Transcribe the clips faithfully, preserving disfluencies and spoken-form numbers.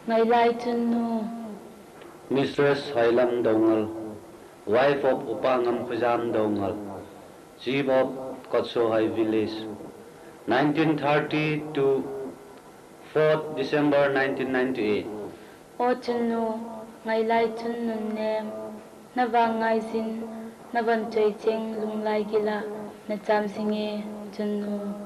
Ngailai Chunnu. Mistress Hoilam Doungel, wife of Upa Ngamkhojam Doungel, chief of Kotsohoi village, nineteen thirty to fourth December nineteen ninety-eight. O Chunnu, Ngailai Chunnu nem, navang ngaijin, navon choi cheng lunglai gila, nacham singe Chunnu.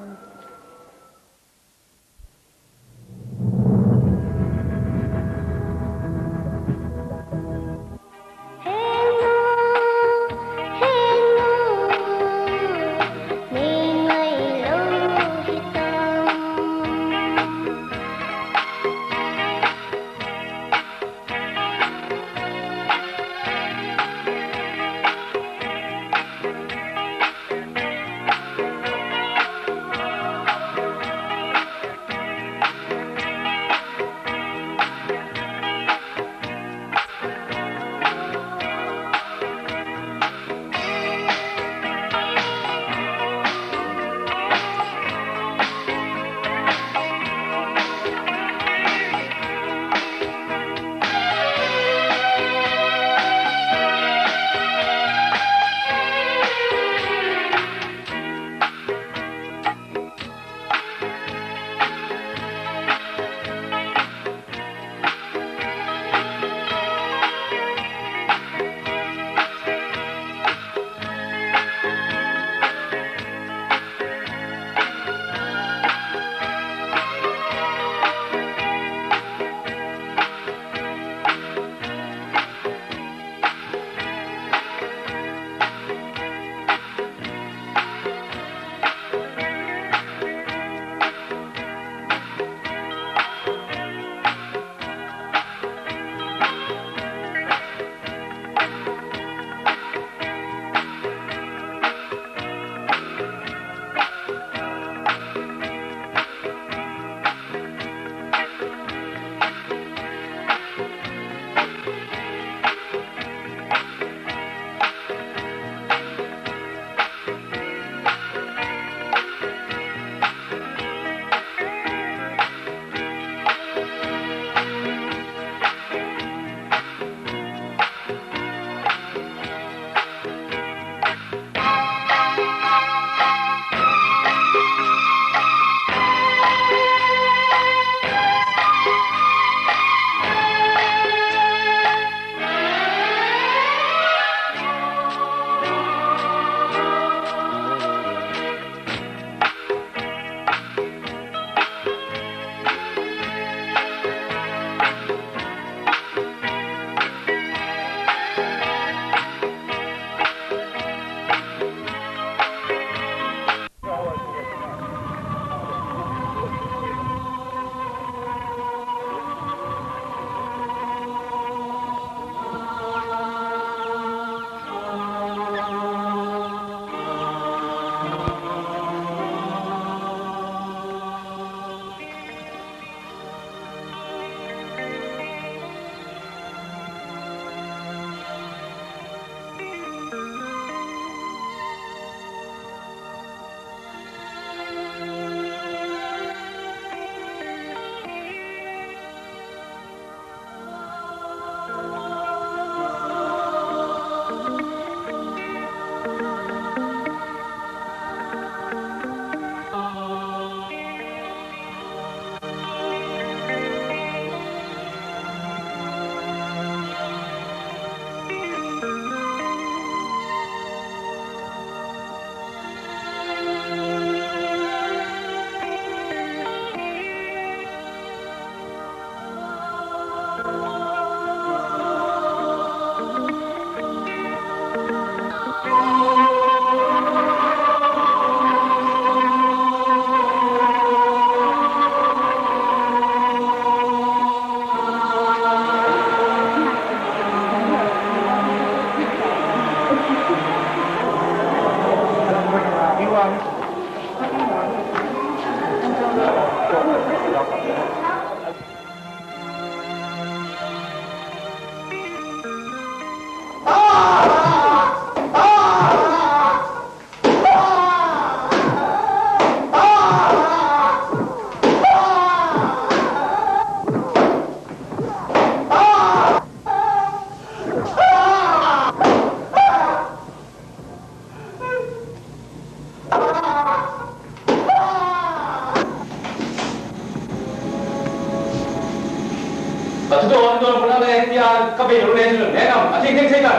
Don pula le tia ka be lo le lo ne nam. A thing thing sei ka.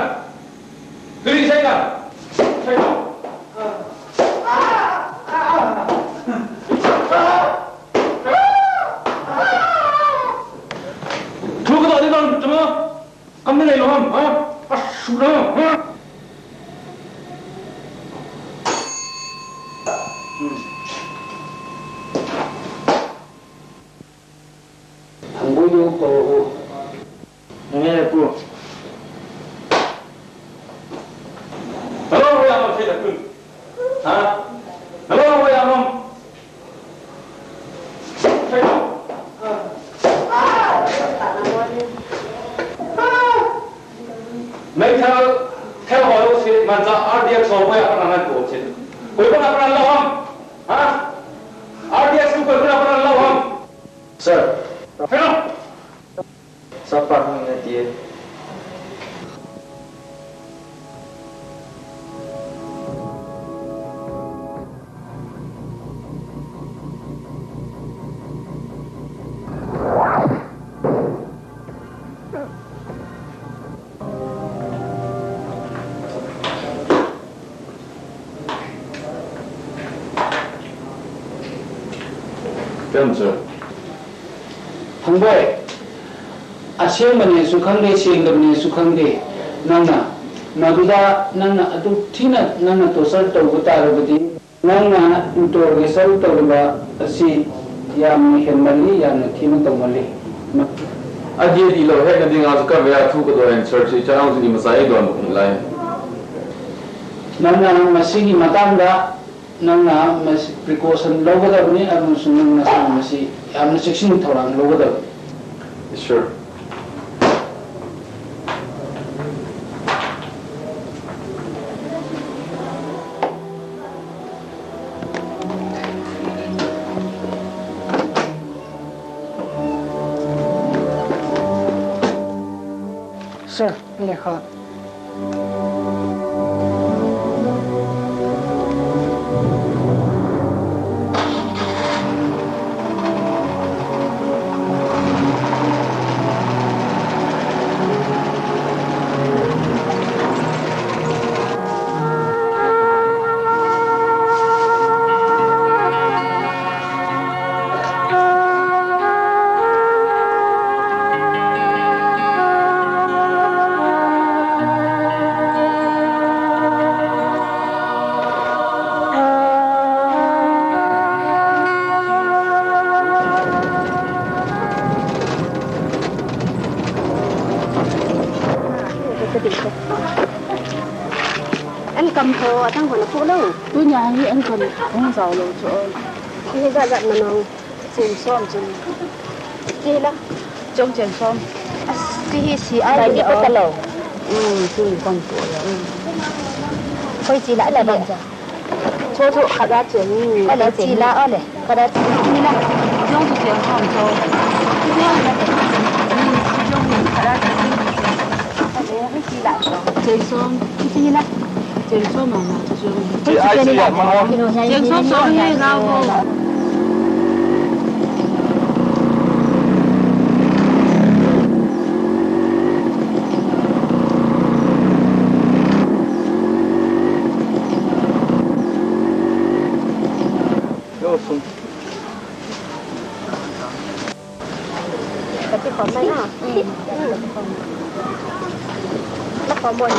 Tui sei ka. Sei ka. Thu ka do ni don chama. Kam ni lo ham ha. A su na ha. Thangboinu ko u. Nge pu. Hello, ya mo thei la kun. Ha? Hello, ya mo. Thei la. Mai thal, thal ho lo se, man cha R D X ho ko ya pa na ko se. Koi pa na pa na lo ham. Ha? R D X ko koi pa na pa na lo ham. Sir. Thei la. Sapa hung na tie. Thang boi, asengba nesu khangde, sengdaba nesu khangde, nangna, maduda, nangna, aduk thina, nangna torture tauba tarabadi, nangna interrogation tauba, asi, yamna henmali, yamna thina tauba le. Adi adi lou, hetna dinga chu kavea thu kadon answer chu, cha ang chu ni masa ei don buk lai. Nangna, masigi matangda, Nangna masi precaution lou kadabani, amasung nangna masi, yamna cheksin thorang lou kadabani. Sure. Sir, lekha. An kam tho, atang ho na phu lou. Tunia hi an kam hung jao lou chu. Hi jat jat na nong. Cheng som chun. Chi la. Chong cheng som. Chi hi si ai. Dai ni pa ta lou. Um, chu ni kon tu ya. Koi chi la le. Cho cho khat a cheng. Ole chi la ole. Khat a cheng ni la. Jong chu cheng som cho. Jong khat a cheng. Cheng som, iti na. Cheng som mama, cheng som. Cheng som som he la ho. Yo, sum. Kati khom mai na. Mm. Mm. Na khom mo ni.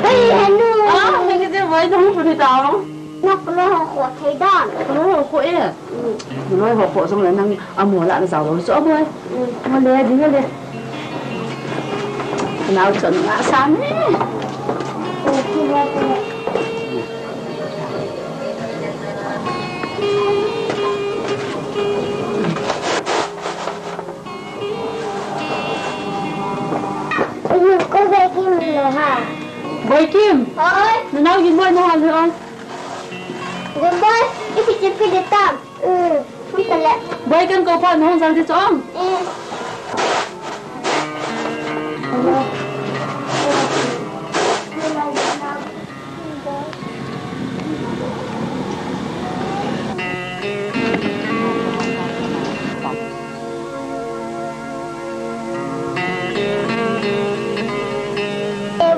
Hei, Hanu. Ah, hei, ke je vai dong puni tao. Nok lo ho kho thei dan. Lo ho kho e. Lo ho kho jong le nang amo la na jao lo chu amo. Mo le ding le. Nau chon nga sa ni. Boy Kim. Oi. Nanao Ginboi na hal hi oi. Ginboi, isi chip ki ditam. Boi kan ko pa nong jal di chong.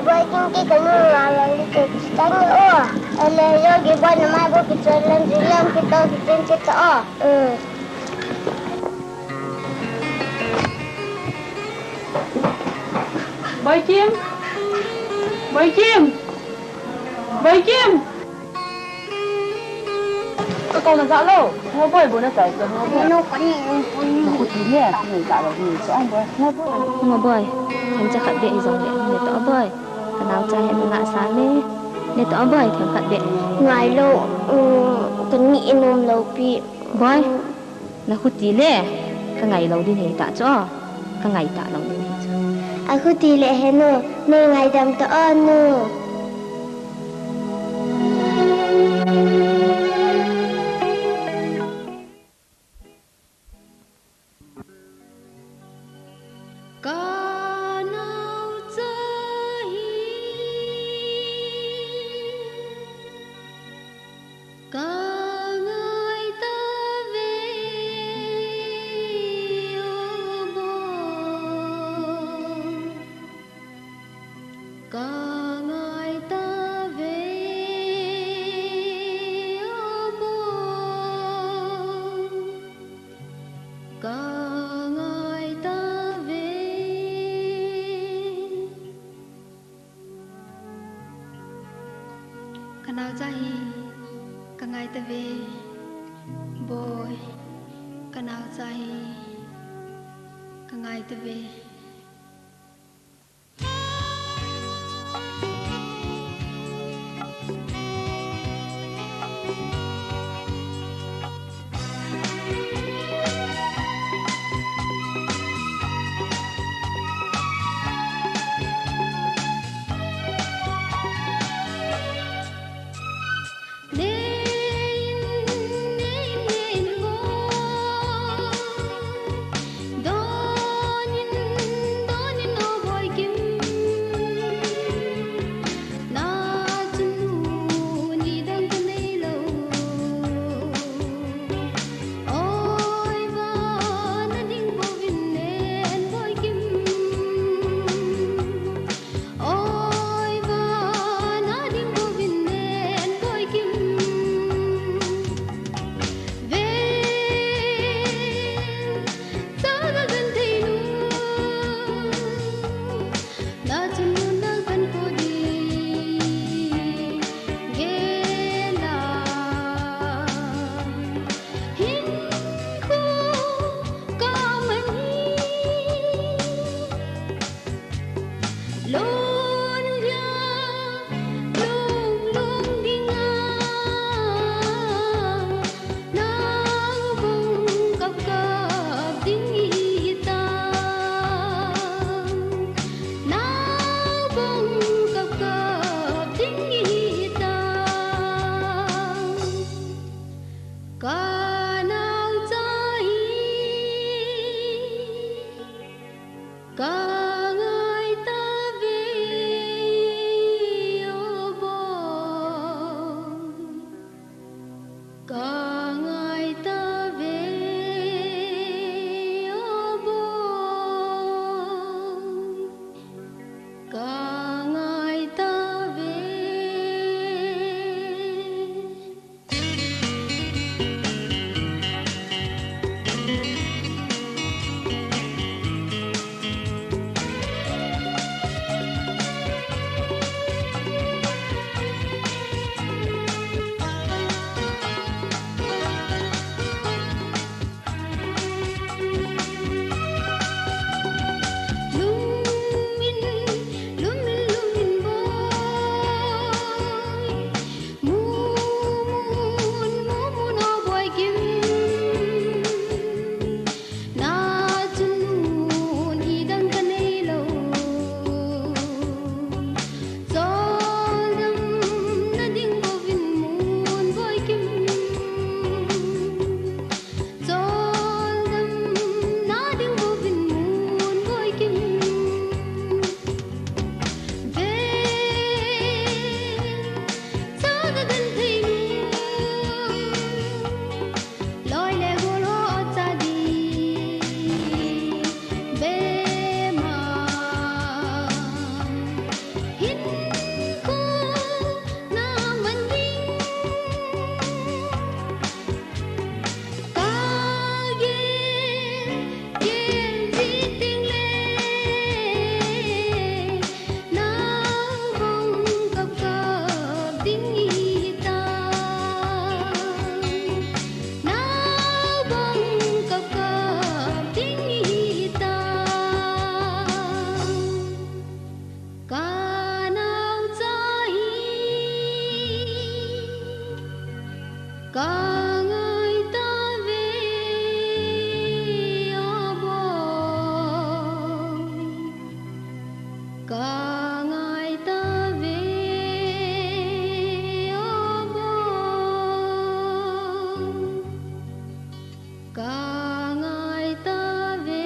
Boi Kim ki kanu ngala li ke tanya o. Ele yo ki boi na mai bo ki challenge lam ki to ki tin ki to. Boi Kim. Boi Kim. Boi Kim. Ka kau na ja lo. Ngo boi bo na tai ka ngo boi. No ko ni. Ko ti ne. Ni ja lo ni so ang boi. Ngo boi. Ngo boi. Kan cha khat be i jong le. Ni to boi. Ka nao cha he na sa me. Ni to boi. Kan khat be. Ngai lo. Kan ni inom lo pi. Boi. Na khuti le, ka ngai lo din hei ta chu, ka ngai ta lo din hei chu. A khuti le he nu, nei ngaidam ta o nu. Ka nao cha hi. Ka ngai ta ve o bo. Ka ngai ta ve o bo. Ka ngai ta ve. Ka nao cha hi ka ngai ta ve. Boi, ka nao cha hi ka ngai ta ve. Ka ngai tave, o Boi, ka ngai tave.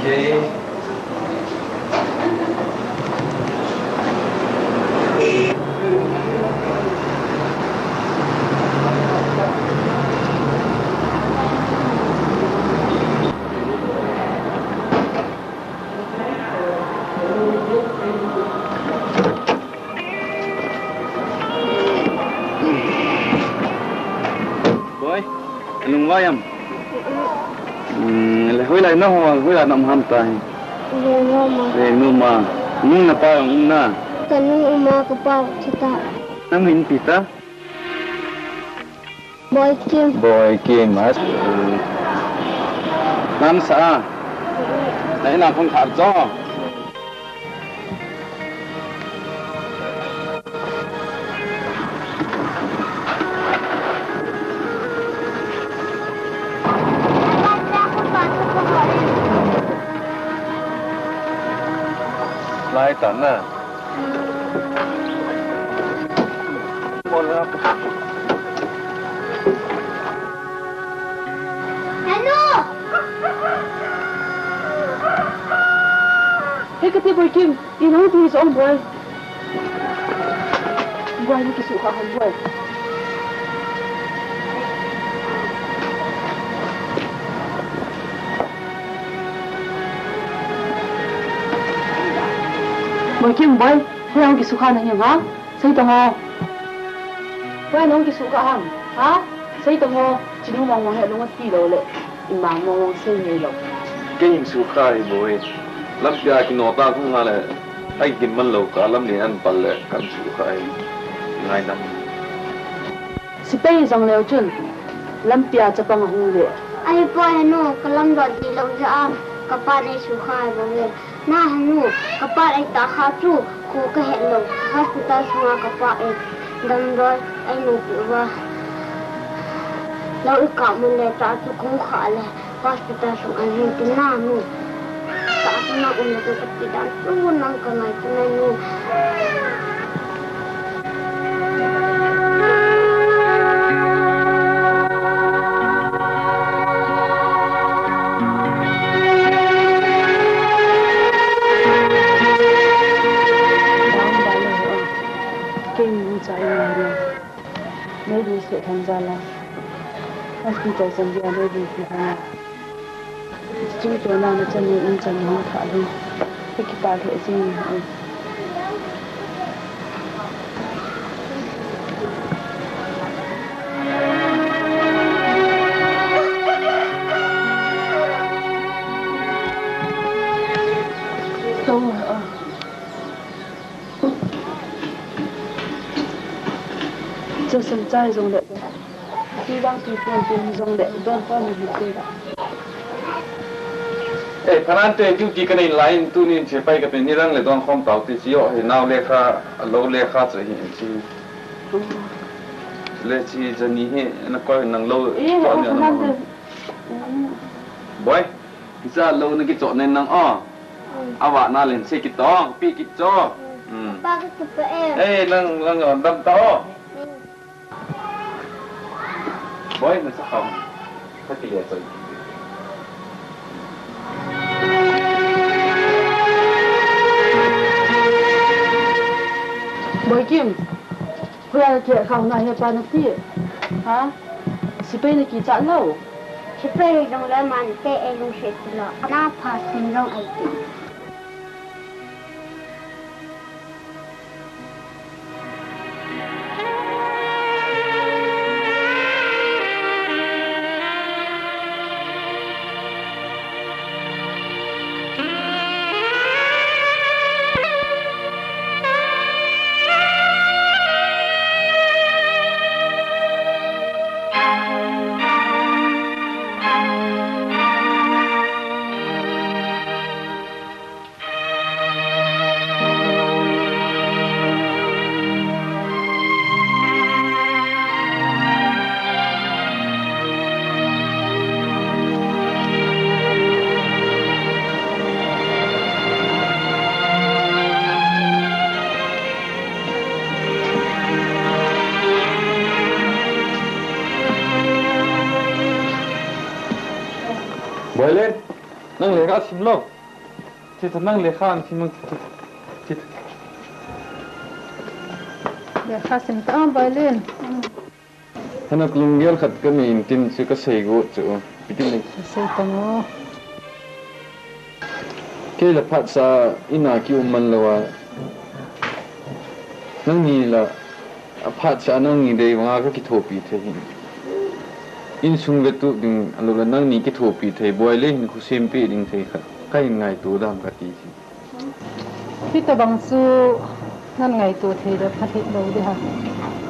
Okay. Boi, alungvai am? Hmm, le hoilai naho, hoilai na um ham tai? Lengnom a. Lengnom a. Nung napa jong um na? Ka nung um a, ka pa thi ta. Nang min ipi ta? Boikim. Boikim, as. Nam sa a. Na ina phong khat jo. Lai ta na. Hello! Hey, kati Boikim, ina hung ti so Boi. Boi, na kisukha ham Boi. Boikim Boi, hoiya kisukha na hi ha? Sei tong o. Hoiya nahung kisukha ham? Ha? Sei tong o. Chinu mong mong hi alung ati lou le. Imang mong mong sei ngei lou. Kei hin sukha hi Boi. Lampi a kino ta kung ha le. Ai kin man lou ka lam ni an pal le kan sukha hi. Ngai nam. Sepai jong leu chun. Lampi a chapang ahung le. Ai Boi henu, ka lam dot di lou jeh a. Ka pa nei sukha hi Boi. Na henu, ka pa ei ta kha chu, kho ka het lou, hospital sunga ka pa ei damdoi ei nupi uva. Lou i kap mun le ta chu kho kha le, hospital sung an hin ti na nu. Ta chu na um le ka ti dan chu nang ka ngai chu na nu. Kei mi cha i ngai na. Nei du se thang jala. Hospital sang dia nei du se thang. Chingchona nachanu in chan hung tha lou. Ka kipah lheh jing e. Tonga a. Chasam chai jong le. Tui vang tui pon tui jong le. Don pa mi hi tui da. Eh, phanan te duty ka nei lai in tunin che pai ka te ni rang le don khom tau te chi o, he nau lekha, lou lekha chu hi in chi. Le chi jani hi na koi nang lo. Eh, to oh, ni na kaman ma. Te. Boi, kicha lo na kicho nen nang o. Mm. Awa na len se kito, pi kicho. Mm. Pa ka kipa eh. Eh, nang, nang, nang dam ta o. Mm. Boi, na sa kam. Ka kile choi. Boikim. Hoiya kikah na hepa nati? Ha? Sepai na kichat lou? Sepai jong le man te e lungset lou. Na pha sim jong ai ti. Boilen, nang lekha sim lou. Thitha nang lekha an sim, thitha. Lekha sim ta, Boilen. Hana lunggel khat kanei in tin chu kasei got chu. Ipi ti nei. Kasei tang o. Kei la phatsah in a kium man lou a. Nangni la, aphatsah nangni dei vanga kakithopi thei hi. Insung vetup ding, alou la nangni kithopi thei, Boilen hin khosem peh ding thei khat. Kahin ngaito dam kati hi. Hitabang chu nan ngaito thei le pha thei lou ding ham.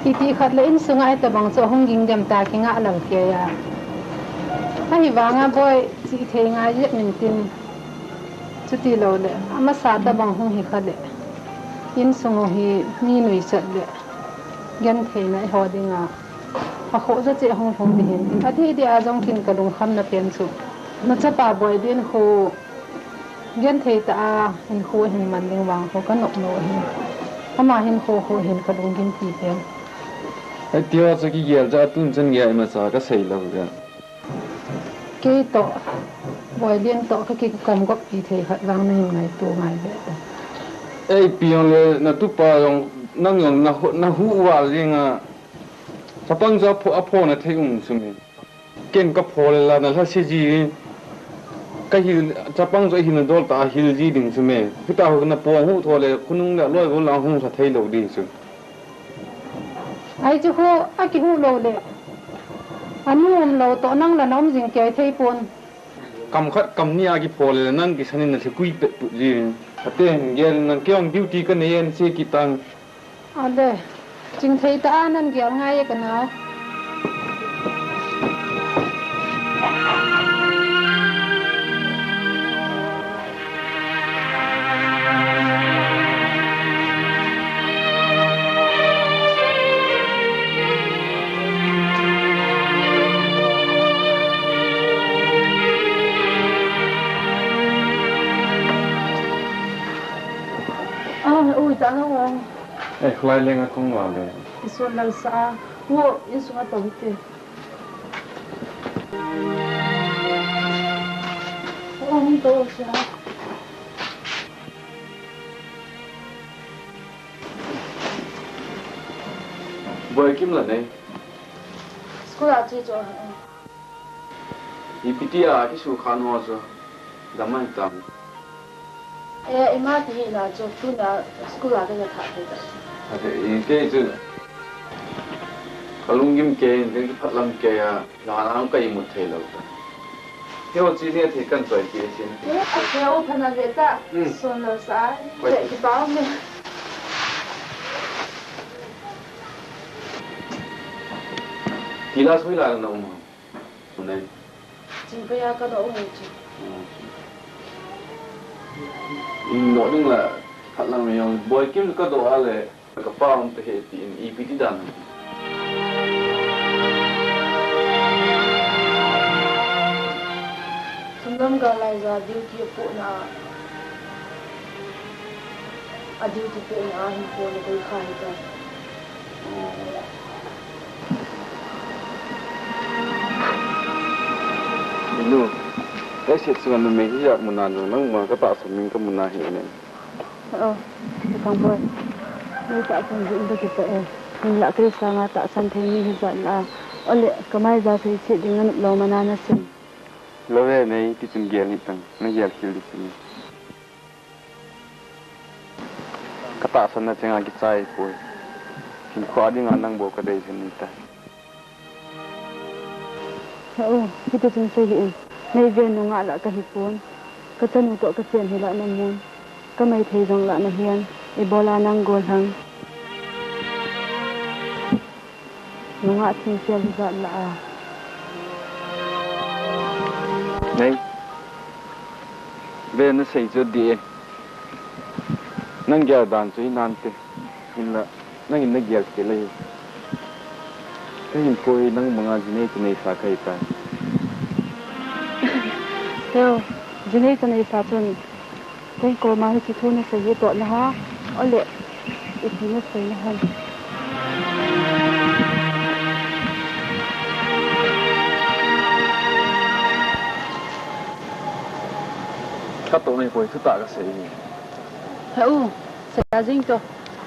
Hiti khat le insunga hitabang chu ahung ging dem ta kinga lang kei a. Ahivanga Boi chi thei ngai jep min tin. Chuti lou le, amasa tabang hung hi kha le. Insung u hi mi nuisat le. Gentheina eiho dinga. Akhoh ja cheh hung lhung ding hin. Athi dia jong kin kalungkhamna pen chu. Nachapa Boilen khu. Genthei tah a, hinkho hin man ding vang khu kanop lou ahi. Ama hinkho khu hin kalunggim pi pen. Hiti ho chu kigel ja tun chan gei imacha kasei lou ja. Kei toh, Boilen toh kakikom gop pi thei khat vang nahin ngaito ngai ve. Ei, ipi jong le natupa jong, nang jong nahu, nahu val jeng a. Chapang chu apho, apho na thei um chu me. Ken kapho le la nalhase ji. Kahil, chapang chu ahilna dol tah a hil ji ding chu me. Hita ho napong hu tho le khonung le loi gol la hung lha thei lou ding chu. Ai chu khu akihu lou le. Anu um lou toh nang la na um jing kei thei pon. Kam khat kam ni a kipho le nang kisan in nalhekui pet put ji. Aten gel nang kei jong duty kanei e nase kit tang. Ale, chingthei tah a nan gel ngai e kanao. Ah, ui, ta na ong. Eh, kholai leng a kong vale. Ison lal sa a. Wo, insung a tong te. Wo, hung to sa. Boikim la nei. School a che cho. Ipi ti a kisukha ho chu dam ahi tam. E, ima ti hi na chu tuna school a ka thah thei ta. Ate, i kei chu kalunggim kei, kei kiphatlam kei a, na na ka imut thei lou ta. Heo chi ne thei kan choi ti chin. E, a keu phana ve ta, hmm. Son lo sa, oi. Che kipau me. Ti la sui la na um. Nei. Chingpei a ka doh u chu. Hmm. In doh ding la, khat lang me jong, Boikim ka doh a le, ka pa um te he ti in, ipi ti dan. Duty apohna, a duty apohna a hinkho ana koi kha ahitai. Inu, leiset chunga numei hijat muna jong nangma katahsan ding kamu nahi ne. Oh, Thangboi. Nei tahsan jing in kakipah e. Hinlah kei sanga tahsan thei mi hijat lah a. Ole, kamai ja sei chet ding nanop lou mana nasei. Lou e nei, tichun gel hitang, nagel khel ding chun. Katahsan na chenga kichai poi. Hinkho a dinga nang bou kadei jing ahitai. He u, hiti chun sei hih in. Nei ven nungah lah kahipon. Kachanu toh kachen hi lah namun. Kamaithei jong lah nahin. Ibola nang gollhang. Nungah thingsel hijat lah a. Nei. Ven nasei chu adih e. Nang gel dan chu hinante. Hinlah, nangin nagel khel ahi. Kahinkho hi nang banga jinei chanei sa kahitai. Heo, jinei chanei sa chun, kei koma hiche thu nasei hi tohna ham, ole, ipi nasei naham. Katoh nahi poi, thutah kasei hi. He u, sei a jing toh.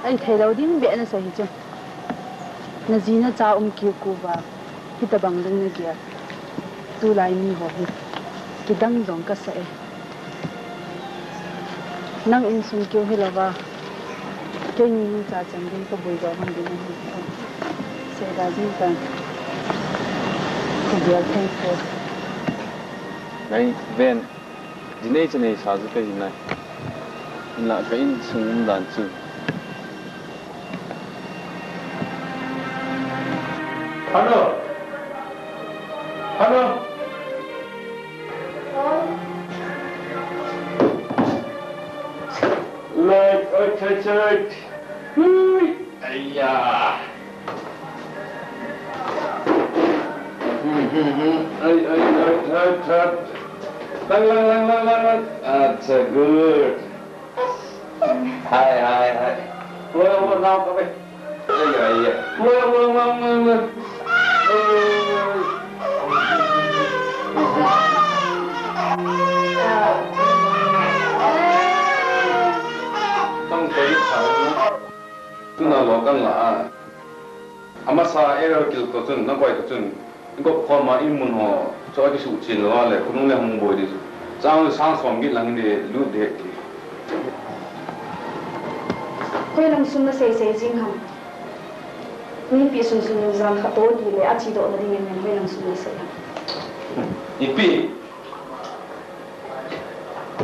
Ahi theilou ding beh nasei hi chu. Naji nacha um kiu kiu uva, hitobang ding nagel. Tulai mi ho hi kidang jong kasa e. Nang insung kiu hilouva, keini nucha chan ding kaboi jou ham ding ahi. Seida jing tan. Kagel thei poi. Nei, ven. Jinei chanei sa chu kahi nai. Hinlah ka insung umdan chu. Hello. Hello. Light, light, light, light. Hui. Aiya. Hmm, hmm, hmm. Ai, ai, ai, ai, ai. Lang, lang, lang, lang, lang, lang. Acha, good. Hai, hai, hai. Oi, oi, nao ka be. Ai, ai, ai. Oi, oi, oi, oi, oi. Tang koi sa. Tuna lo kan la a. Amasa area kil to chun, nakoi to chun. Gop khoma in mun ho, cho kisuh chin lou a le, khonung le hung boi ding chu. Chang sang som get lang in lut ding ti. Hoilang sung nasei sei jing ham. Mipi sunsun jong khat to ti le, achedoh na ding in hoilang sung nasei ham. Ipi.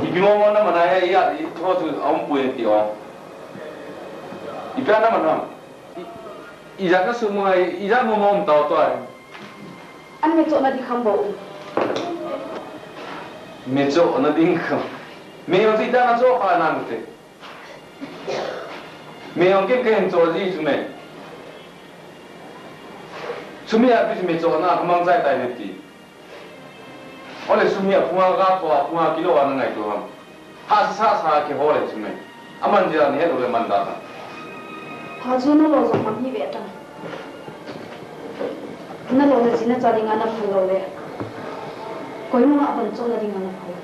Ipi mo mo naman a, iya, i, ho chu, aum poi ti o. Ipi a naman ham. I, ija ka sum ngai, ija mo mo um tau to ai. An me cho na di kham bo. Me cho na ding kham. Me yo si ta na cho pa na mu te. Me yo ken ken cho ji su me. Sumi a pi me cho na kham mang sai tai ne ti. Ole sum hi aphunga ga tho aphunga kilo a na ngaito ham. Hahsa sa sa kihol le chu me. Aman jia ni het le man da ta. Pha chu nalo jong mang hi ve ta. Nalo naji nacha dinga naphal lou le. Koima abon chom na dinga naphal.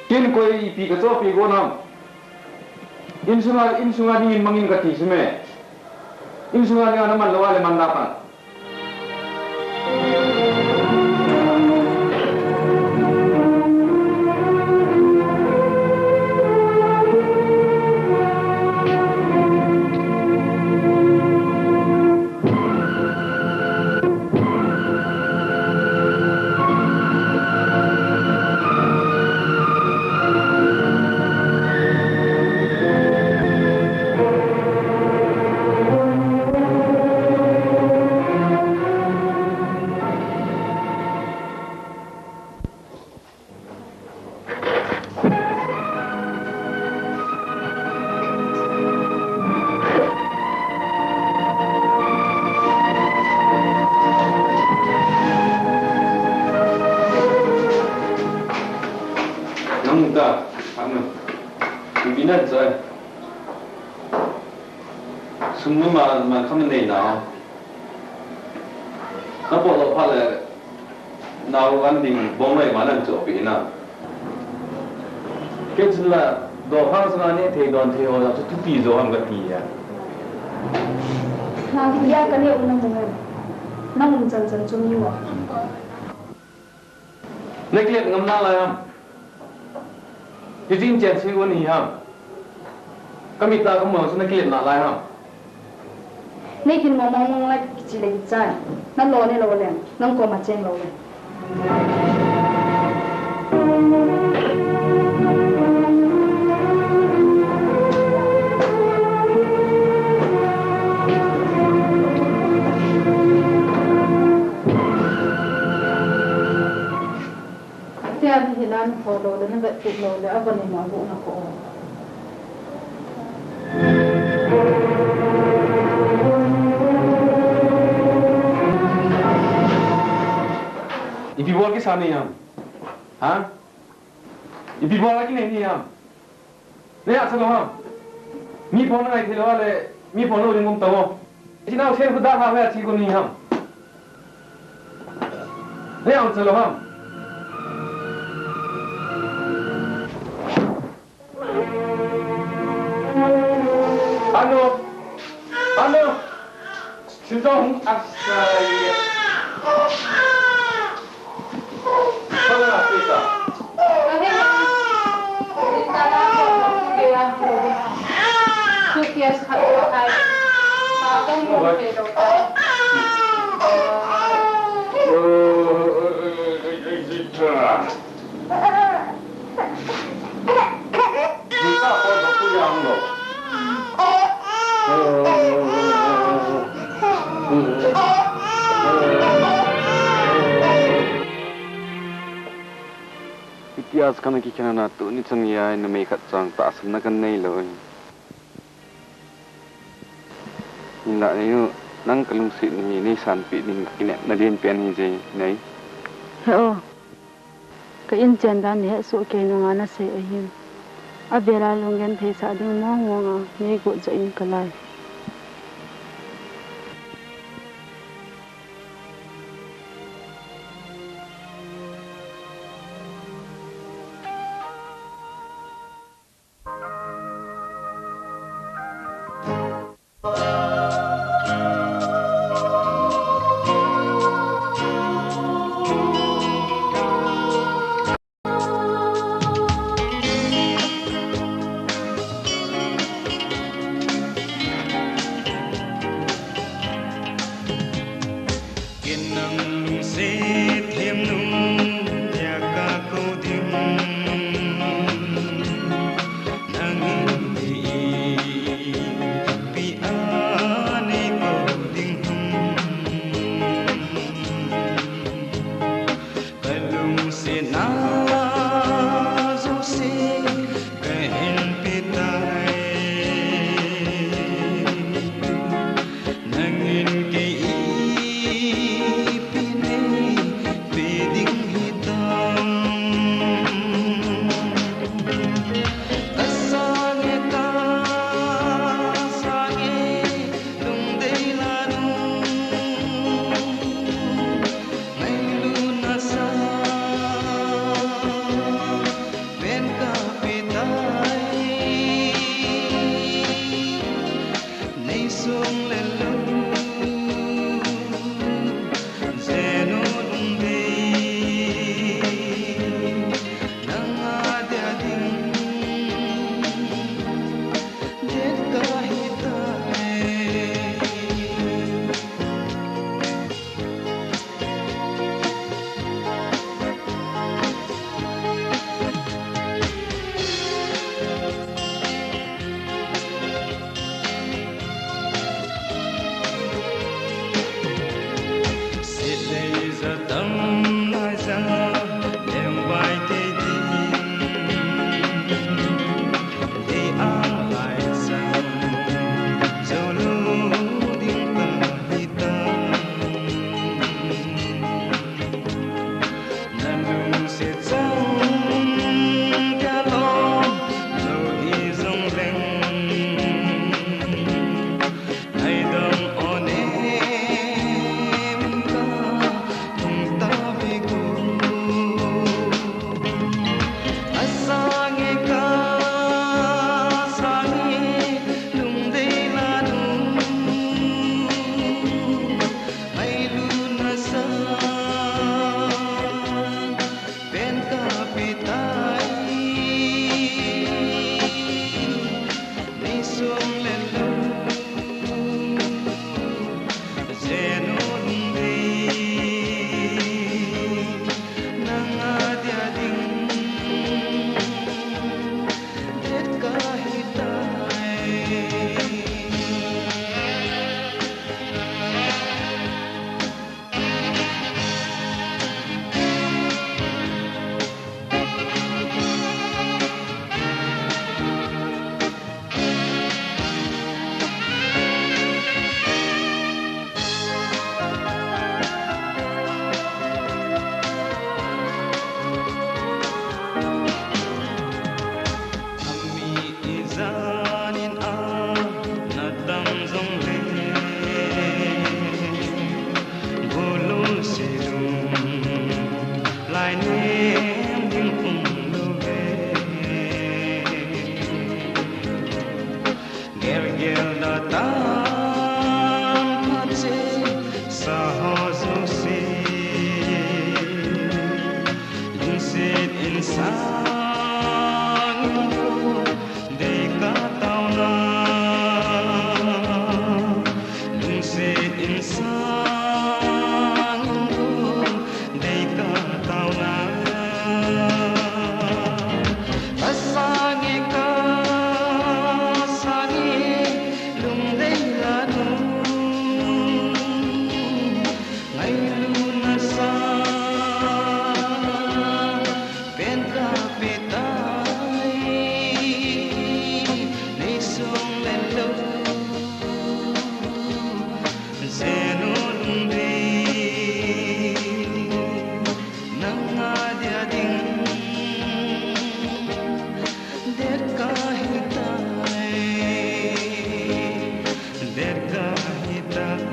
Ken koi ipi kachohpi gon ham. Insunga, insunga dingin mangin kati chu me. Insunga dinga naman lou a le man da ta. Nen choi. Sum ma ma kham nei na. Na po lo pha le. Nau an ding bom mai ma nan cho pi na. Ke chun la do phang sa ne thei don thei ho la chu tu ti zo ham ka ti ya. Na ya ka ne un na mu ngai. Na um chan chan chu mi wa. Na kile ngam na la yam. Hijin chen si un hi ham. Ka mit a ka mo chu na kile na la yam. Nei kin mong mong mong lai kichi le kichai. Na lo ne lo le. Nang koma cheng lo le. Tia ni hinan ho lo le na vet lo le a bani ma bu na ko. Ipi bol kisa ni ham? Ha? Ipi bol ki ni ham? Nei a sa lo ham? Mi phone ngai thei lo le, mi phone lo ding um ta mo. Ichi nau sen khu da ha le chi ko ni ham? Nei a sa lo ham? Anu, anu, sintong asai. Suitcase khat lo tai. Sa kan lo pe lo tai. Itia chu kana kikhen a, tuni chan geiya numei khat chang tahsanna kana nei lou. Hinlah neiu, nang ka lungset hi nei sanpeh ding ka kinepna lenpen hi jeh nei. He o. Ka inchen dan nei hesoh kei nunga nasei ahin. Avel a lunggenthei sah ding mong mong a nei got joh in kalai. Ken nang lungset them nung dia ka kou ding. Nangin ipi a nei kou ding ham. Ka lungsetna jouse ka hin pe tai. Nangin kei ipi nei pe ding hitam. Ka sange, ka sange, lungdei lanu. Ngailutna sa pen ka pe tai. Nei sung le lou. Sang lung dei ka tauna. Ka sang e, ka sang e, lungdei la nu. Ngailutna sa pen ka pe tai, nei sung le lou, zenu lungdei, nang a dia ding, der ka hi tai, der ka hi tai.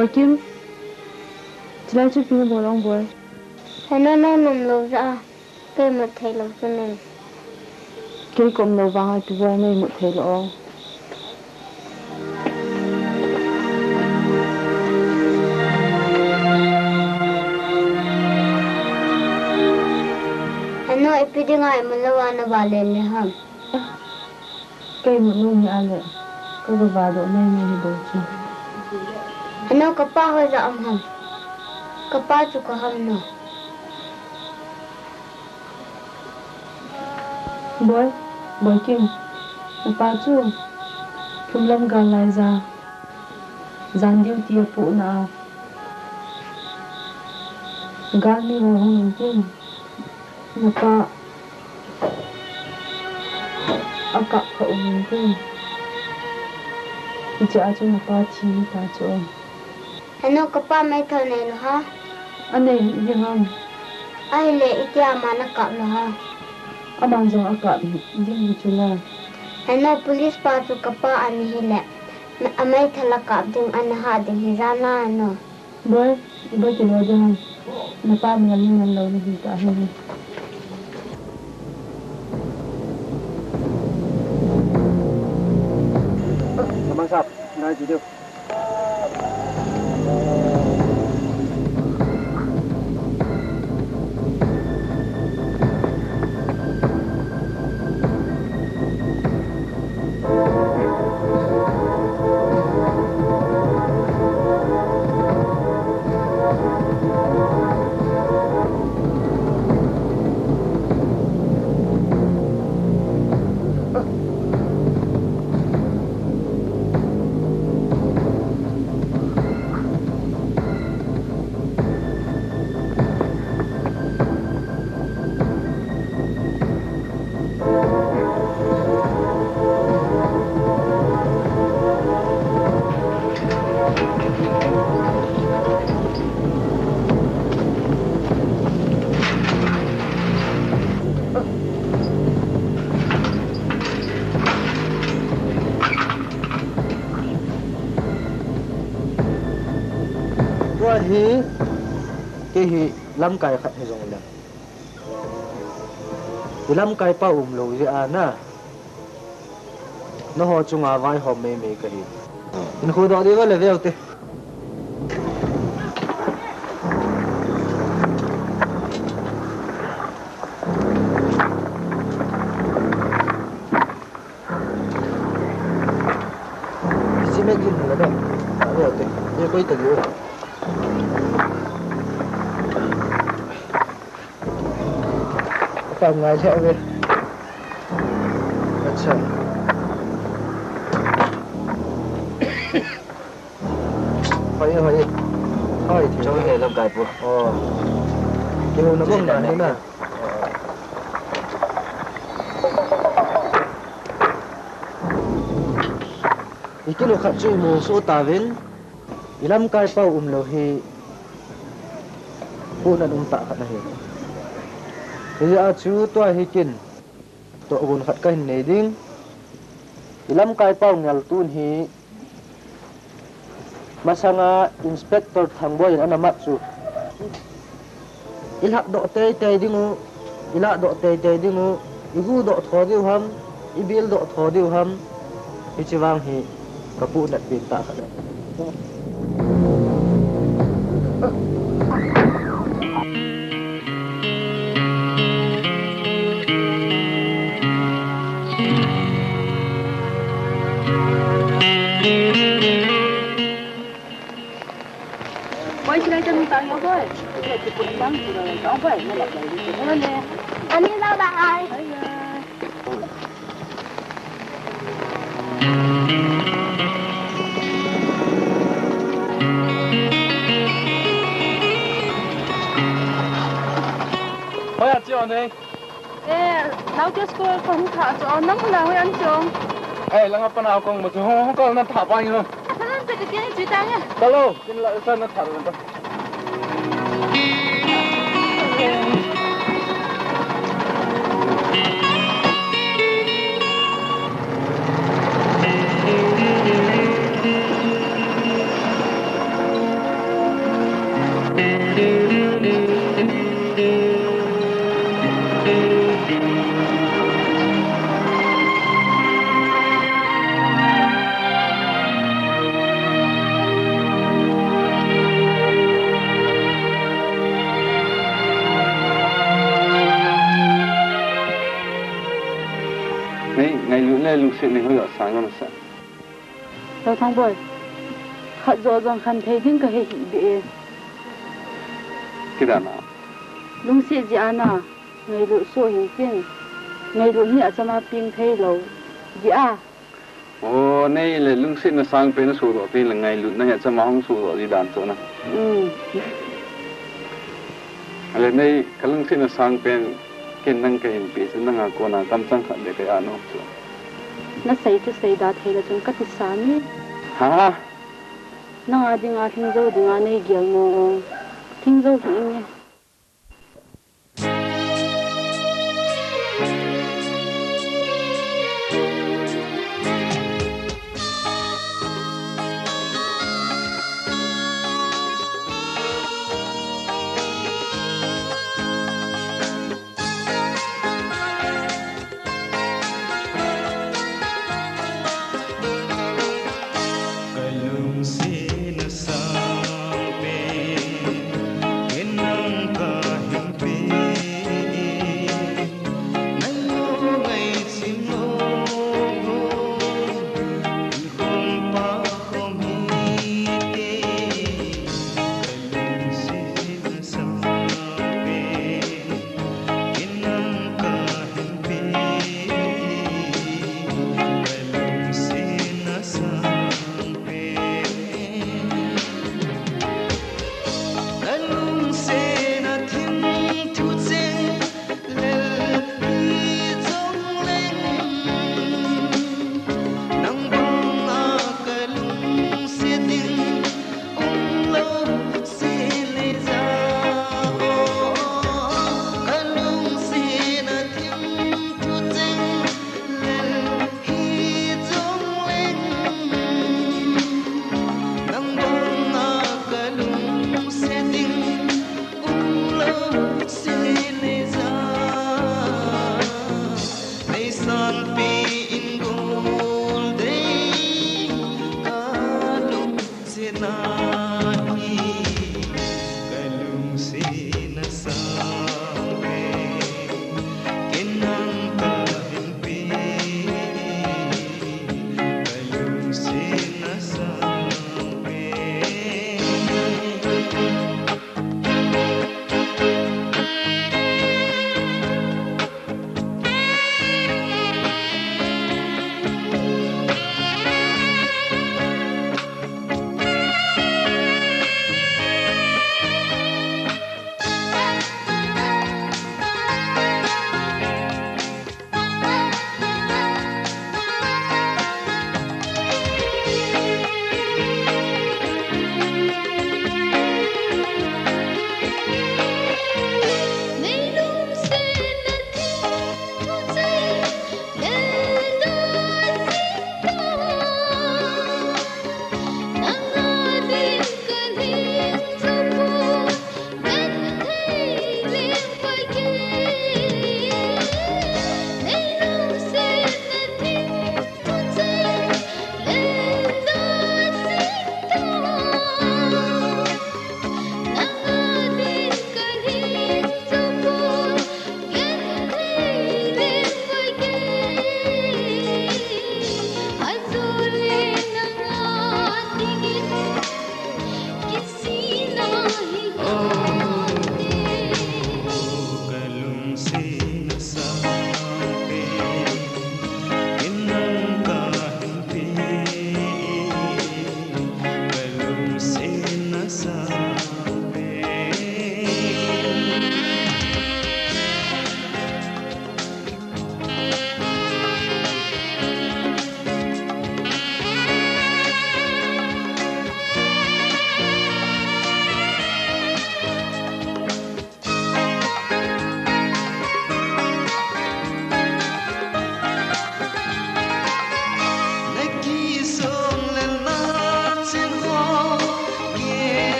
Boikim, chulai chu ipi nabol ham boi? Hena nang nom lou jeh a. Kei mut thei lou chu nei. Kei ka um lou vang a ipi boi nei mut thei lou o. Henu, ipi dinga imut lou a na valen le ham? Kei mut lou hi a le, ka ga vadoh nei nei hi bou chu. Henu, ka pa hoiya um ham? Ka pa chu ka ham na. Boi, Boikim, na pa chu phumlam gal lai ja, jan duty a pohna a, galmi ho hung in tin, na pa a kap kha um in tin, hiche a chu na pa thi ta chu. Henu, ka pa meithal nei lou ham? Anei hih ding ham? Ahile, itia aman akap lou ham? Aman jong akap ding hi chu la. Henu, police pa chu ka pa ana hile, ameithal akap ding ana hah ding hi jan la henu. Boi, boi kilo ding ham? Na pa mi ami man lou na hi ta hi. Lamang sap, nai ji diu. Tua hi, kei hi lamkai khat hi jong leng. Hi lamkai pa um lou jeh a na. Nangho chunga vaihom meimei kahi. Hinkho doh diu le veu te. Cement in la da. Veu te. Ye koi ta diu. Ka ngai lheh ve. Acha. Hoi, hoi. Hoi, thei. Chong he lamkai pu. Oh. Kilo na bong na na. Kilo khat chu imu soh tauvin, ilamkai pau umlou hi, puhnat um tah khat ahi. Hijeh a chu tua hi ken, tohgon khat kahin nei ding. Ilamkai pau ngeltun hi, masanga Inspector Thangboi in ana mat chu. Ilhap doh teitei ding u, ilah doh teitei ding u, igu doh tho diu ham, ibil doh tho diu ham, hiche vang hi kapuhnat pen tah khat ahi. Boy, sila ka nung tang yo, boy. Sila ka nung tang, sila ka nung tang, boy. Malap na yung sila na. Ani na ba ay? Ay, ay. Hoya, Chiu, ne? Eh, nau ke school ko hung tha chu, nang hung na hoi an chong. Eh, langa pana kong mo chu, hung, hung kal na tha pa ngi lo. Sa nan pe ke tiang chu ta nge. Kalo, kin la sa na tha na ta. Nei, ngailut le lungset nei hoiya sang nasa. Tao Thangboi, khat jo jong khen thei ding kahe hih beh e. Kidana. Lungset jeh a na, ngailut soh hih in. Ngailut hi achama peng thei lou. Jeh a. O, nei le lungsetna sangpen nasoh doh pen le ngailutna hi achama hung soh doh ji dan chu na. Um. Ale nei, kalungsetna sangpen ken nang kahin pe chu nanga kona kamchang khat le kaya nom chu. Nasei chu seida thei le chun kati sa mi. Ha? Nanga dinga lhing jou dinga nei gel mo o. Lhing jou hih in nge.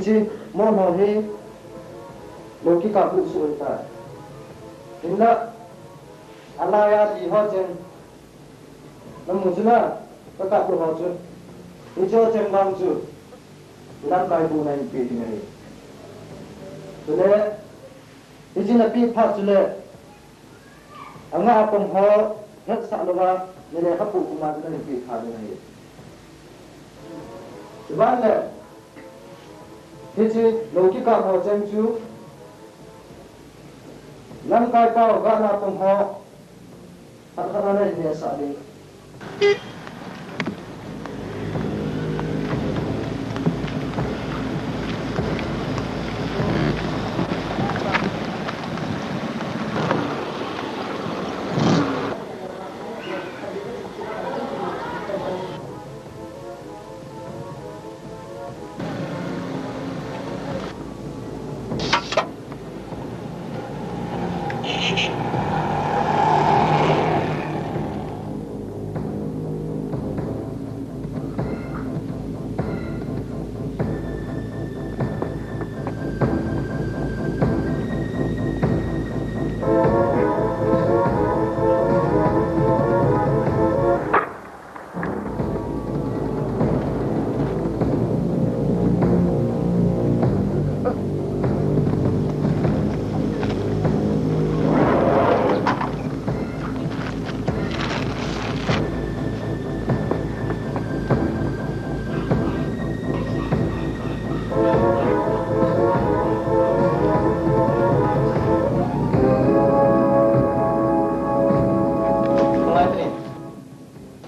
Hiche mon ho hi lou kikap buh chu ahitai. Hinla, alai a ti ho cheng, namu chu na, kakap lou ho chu. Hiche ho cheng vang chu, lamkai buhna in pe ding ahi. Chule, hiche napeh phat chule, Anga apom ho hetsah louva, nilekhabu puma chu nahin peh tha ding ahi. Chuban le, hiche lou kikap ho cheng chu, lamkai pao gahna apom ho, khat khat a nahin hetsah ding.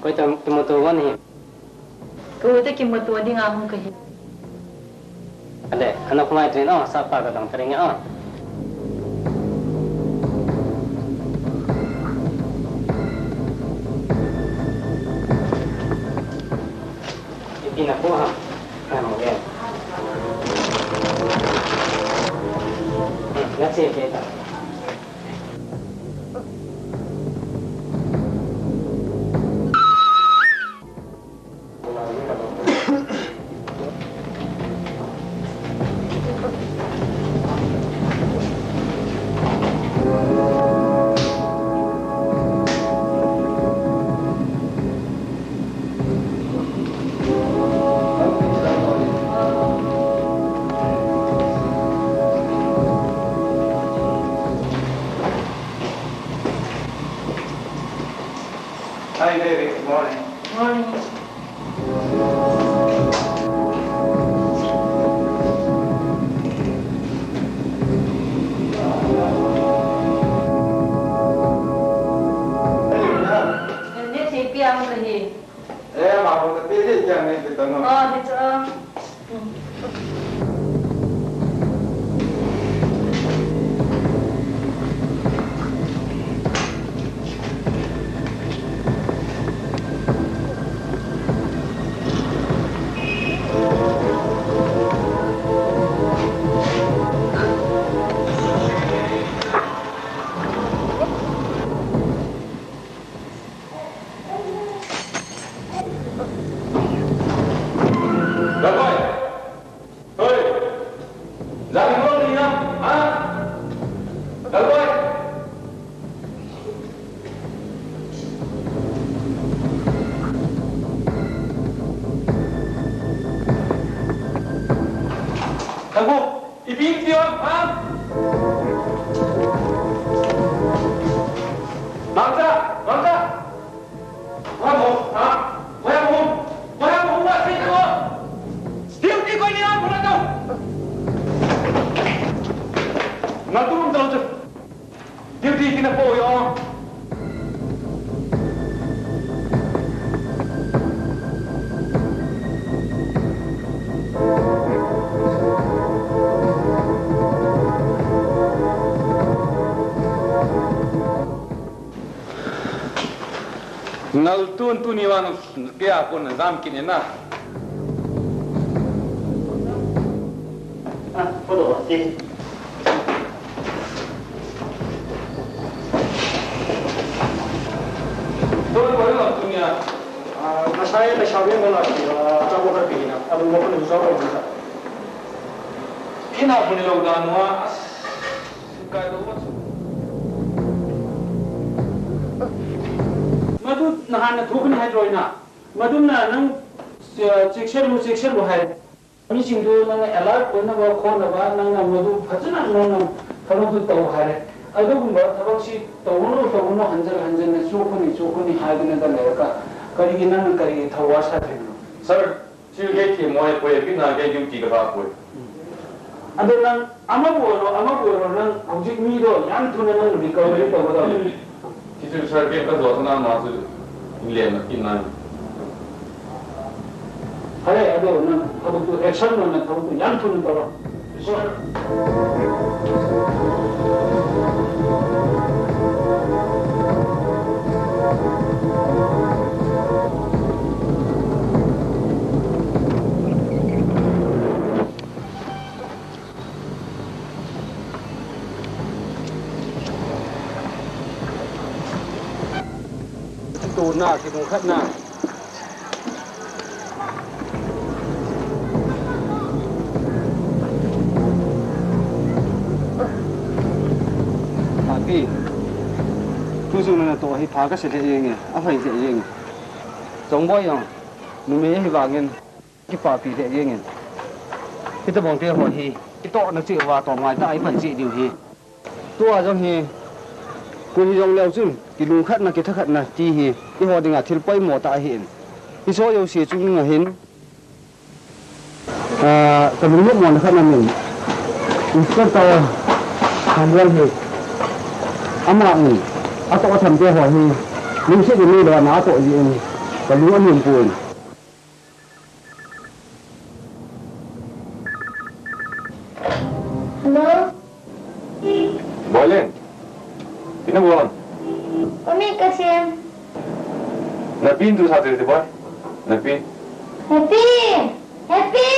Koi tam, tamo to wan hi. Koi ta kimuto ding a hung kahi. Ale, ana khulai trin o, sapa ka dang tring o. Ipi na po ha. Ano, yeah. Hmm, that's it, kita. Hi, baby. Good morning. Morning. Neh thei pi ang kahi. Eh, ma ko te te kya nahi pita no. Oh, hi cha. Lalboi! Hoi! Jang mo ni ya? Ha? Lalboi! Thangbo! Ipi ti o, ha? Mangcha! Mangcha! Hoiya mo, ha? Hoiya mo? Hoiya mo, wa si ko? Duty koi ni a pura to. Ngaltu um tau chu. Duty kina po yo. Ngaltun tuni vang kei a kon jam kit e na. Ah, photo si. Tol ko lo tunia. Ah, nasai na shabi mo la ki, ah, tabo ka pi na. Abu mo ko ni so ko ni sa. Ina puni lo dan wa. Madu nahan na thukni hai joina. Maduna nang, eh, check lu, check lu hai. Misingtu nang alert oinaba khonaba nang na madu phachana nang na thalu tu tau hai. Adugumba thabak si tau no, tau no, hanjal, hanjal na chu khuni, chu khuni hai na da le ka. Kari nang kari thawa sa thim. Sir, Chief gei thim mo e poi, bina gei duty ka ba poi. Ado nang, ama bol lo, ama bol lo nang, hojik mi do, yan thuna nang recovery to do. Chief sir gei ka do na ma su, inlen na kin nang. Hale, ado nang, habo tu action nang, habo tu yan thuna to do. Tuna, kilungkhatna. Papi, tu jong natoh hi pha kasei lheh jenge, ahoi lheh jenge. Chongboi jong, numei ahi vangin, kipapi lheh jenge. Hitabang te ho hi, itohna cheh uva, toh ngai tah a ipan cheh diu hi. Tua jong hi, koi hijongleu chun, kilungkhatna, kithakhatna ti hi, eiho dinga thil poimo tah ahin. Hiche jouse chunga hin, ah, kalungnopmona khat ahin, Inspector Khanwal hi, aman, atoh atham te ho hi, lungset in neilou a atoh jeh in, kalung anom poi. Hello? Boilen. Tina bon. Kumi kasem. Napin tu sa te boy. Napin. Happy! Happy!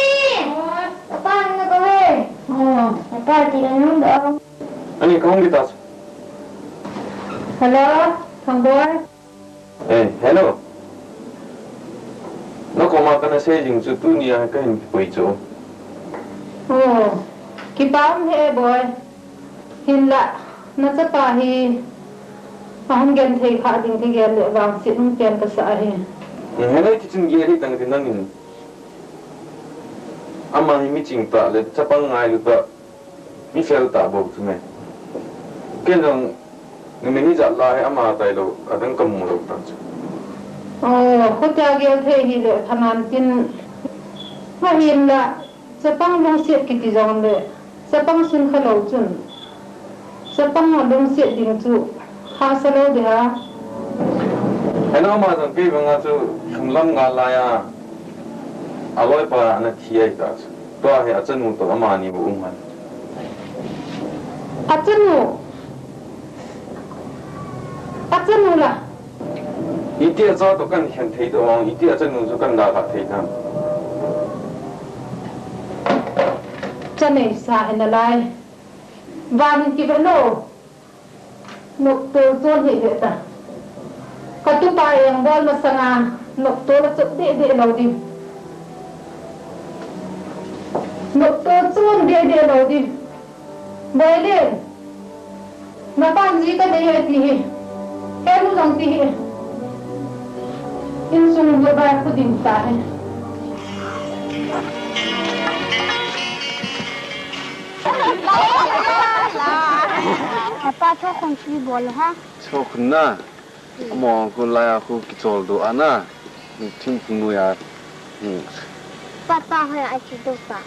Oh. Apa na kau eh? Oh. Apa tidak nunggu? Ani kau kita. Hello, Thang boy. Eh, hello. Nakoma kana sei jing chu tunia kahin kipui chu. Oh, kipa um e boy. Hinlah, nachapa hi ahung genthei kha ding kagel le vangset um pen kasa ahi. Eh, hello, tichun gel hi tang tin nangin. Ama hi miching tah le chapang ngailu tah. Mi fel tah bou chu me. Ken jong numei ni jat la hi ama tailou, adang kamu lou tah chu. Oh, khutia gel thei hile thanan tin. Ahinlah, chapang lungset kiti jongle, chapang sunkha lou chun. Chapang alungset ding chu, hahsa lou ding ham. Hena ama jong kei banga chu, lhumlam ngal laiya, aloipa ana thi ahi tah chu. Tua hi achanu toh amani bou um ham. Achanu? Achanu la? Iti acha toh kan khen thei toh, iti achanu chu kan dalha thei tham. Cha neisa hi nalai. Van in kive lou. Noptol chon hi ve ta. Katupa engbol masanga noptol achot deh deh lou ding. Noptol chon deh deh lou ding. Boilen. Napan ji kanei e ti hi. Henu jong ti hi. Insung lou bai khu ding tahi. Apa tho khong ki bol ha. Chokna. Amo ko laiya ko kichol doh ana. Thingphung noiya. Hmm. Papa hoiya ache doh pa.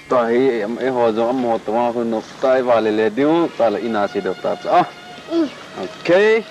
Tahi, em, eiho jong amo tonga ko nop tai vale le diu, tala ina che doh ta cha. I. Okay.